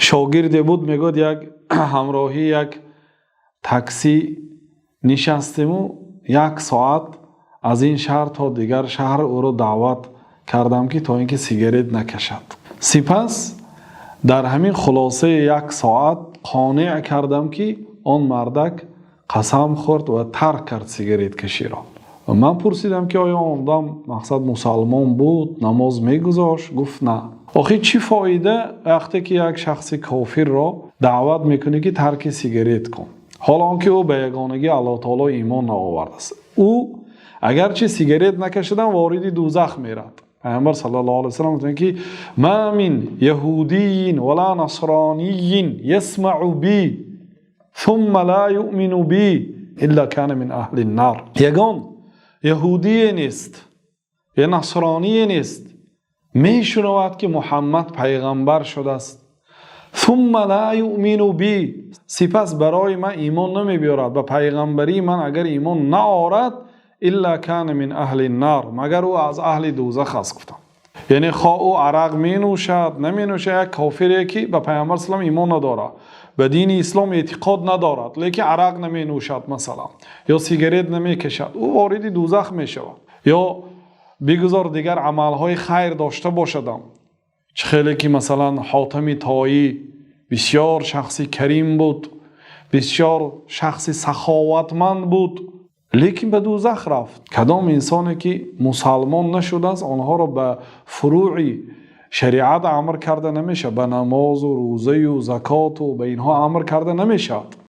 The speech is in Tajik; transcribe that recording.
Шогирде буд, мегӯяд, як ҳамроҳӣ як таксӣ нишастему як соат аз ин шаҳр то дигар шаҳр ӯро даъват кардам, ки то ин ки сигарет накашад. Сипас дар ҳамин хулосаи як соат қонеъ кардам, ки он мардак қасам хӯрд ва тарк кард сигареткаширо. Ман пурсидам, ки оё он одам, мақсад, мусалмон буд, намоз мегузошт? Гуфт: на. Охир чӣ фоида, вақте ки як шахси кофирро даъват мекунӣ, ки тарки сигарет кун, ҳоло он ки ӯ ба ягонагии Аллоҳ таоло имон наовардааст? Ӯ агарчи сигарет накашидам, вориди дӯзах меравад. Пайғамбар саллаллоҳу алайҳи васаллам гуфтанд, ки: "Ма мин яҳудийин вала насронийин ясмау би сумма ла юъмину би илла кана мин аҳли нар". Ягон яҳудие нест ё насроние нест, мешунавад, ки Муҳаммад пайғамбар шудааст, сумма ла юъмину би, сипас барои ман имон намебиёрад, ба пайғамбарии ман агар имон наорад, илла кана мин аҳли нар, магар ӯ аз аҳли дӯзах аст, гуфтам. Яъне хоҳ ӯ арақ менӯшад, наменӯшад, як кофире, ки ба Пайғамбар салам имон надорад, ба дини ислом эътиқод надорад, лекин арақ наменӯшад, масалан, ё сигарет намекашад, ӯ вориди дӯзах мешавад. Ё бигузор дигар амалҳои хайр дошта бошадам, чӣ хеле ки, масалан, Ҳотами Тоӣ бисёр шахси карим буд, бисёр шахси саховатманд буд, лекин ба дӯзах рафт. Кадом инсоне ки мусалмон нашудааст, онҳоро ба фурӯи шариат амр карда намешавад, ба намозу рӯзаю закоту ба инҳо амр карда намешавад.